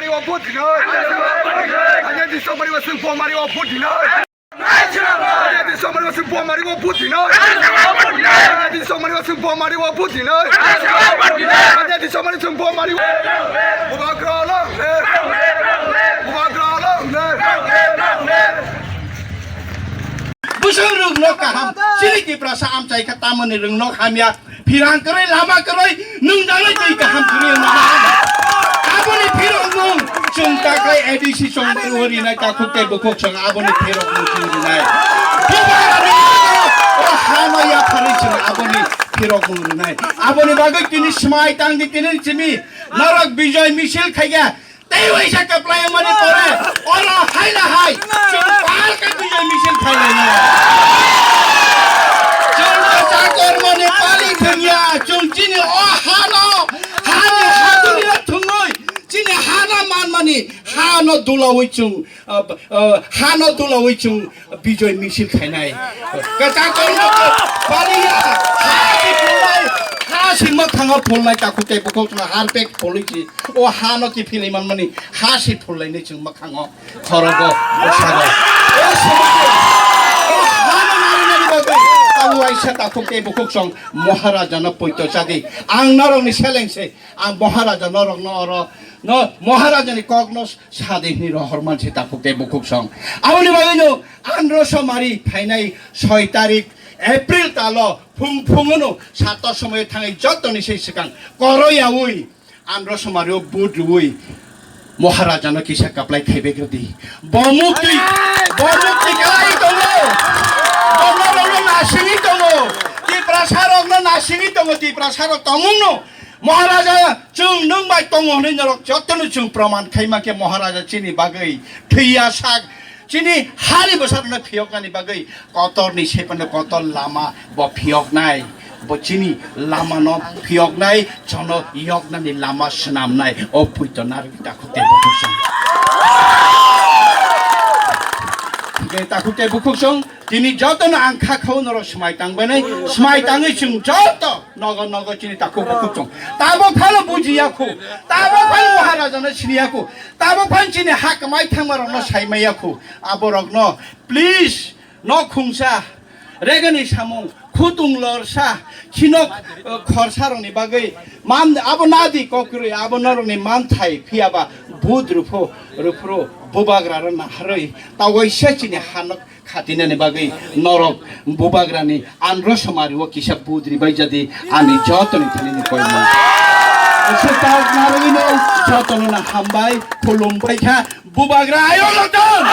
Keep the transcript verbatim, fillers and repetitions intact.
Vote dinai. Kanya di somari wasung pomari o vote dinai. Kanya di somari wasung pomari o vote dinai. Kanya di somari wasung pomari o vote dinai. Kanya di somari wasung pomari o. Bubagra long live. Bubagra long live. Bwswk rwngno kaham, chini Tiprasa amchai kha tamoni rwngno hamya, phirang kwrwi, lama kwrwi, nungjaknai twi kaham kwrwi wngna nang. Aboni phirokmung chwng takhai A D C chwng rinai takhuk tei bukhuk chwng aboni phirokmung chwng rinai. Bubagra o hano yapharwi chwng aboni phirokmung rinai. Aboni bagwi tini swmai tangdi tini simi norok bijoy misil khaikha. Tei waisa kwplai wngmani pore oro hai na hai chwng pal khe bijai misil khailai no. Chwng kwchak kormoni pali thwngya, chwng chini o hano, hani hadurino thwngwi, chini hano manmani hano dulawi chwng, ah, ah, hano dulawi chwng Bijoy misil khainai. Kwchak tongno paliya, ha si phulnai, ha si mwkhango phulnai, takhuk tei bukhuk chwng harpek phulwi si. O hano kiphilwi manmani, ha si phulnai ni chwng mwkhango, khorogo, bwskango. O swmai, o hano nari nari bagwi, abo waisa takhuk tei bukhuk chwng Maharajano poito chadi. Ang norokni seleng se, ang Maharaja norokno oro, no, Maharajani kokno Sadi hwnwi rohor manse takhuk tei bukhuk song. Aboni bagwino andro somari phainai soi tarik April talo phung phungono sato somoyo thangwi jottoni se swkang koroyaui andro somario vote rwui Maharajano kisa kaplai khaibek rwdi. Bo muktwi, bo muktwi kai tongo. Bo norokno nasingwi tongo. Tiprasa rokno nasingwi tongo. Tiprasa rok tongmungno. Maharaja, chwng nwng bai tongo hwnwi norok jotono chwng proman khaima khe Maharaja chini bagwi thwiya sak, chini hani bwsarokno phiyoknani bagwi kotorni sepano kotor lama bo phiyoknai, bo chini lamano phiyoknai, jono yoknani lama swnamnai, o puito narwgwi takhuk tei bukhuk song. Hwnkhe takhuk tei bukhuk song, tini jotono ang kha khao norok swmai tangbainai, swmai tangwi chwng joto Nogo nogo chini takhuk bukhuk chwng. Tabok phano bujiya khu. Tabok phano Maharajano siniya khu. Tabok phano chini ha kwmai thangma rokno saimaya khu. Aborokno please no khungsa regani samung khutung lorsa chinok, eh, khorsa rokni bagwi mam abo nadi kokrwi abo norokni manthai phiyaba bud rupho rupro bubagra rok naharwi tawaisa chini hanok khatinani bagwi norok bubagrani andro somari o kisa budri bai jadi ani jotoni thani ni koimung. Swkang narwino jotono na hambai khulum bai kha bubagra ayo loton.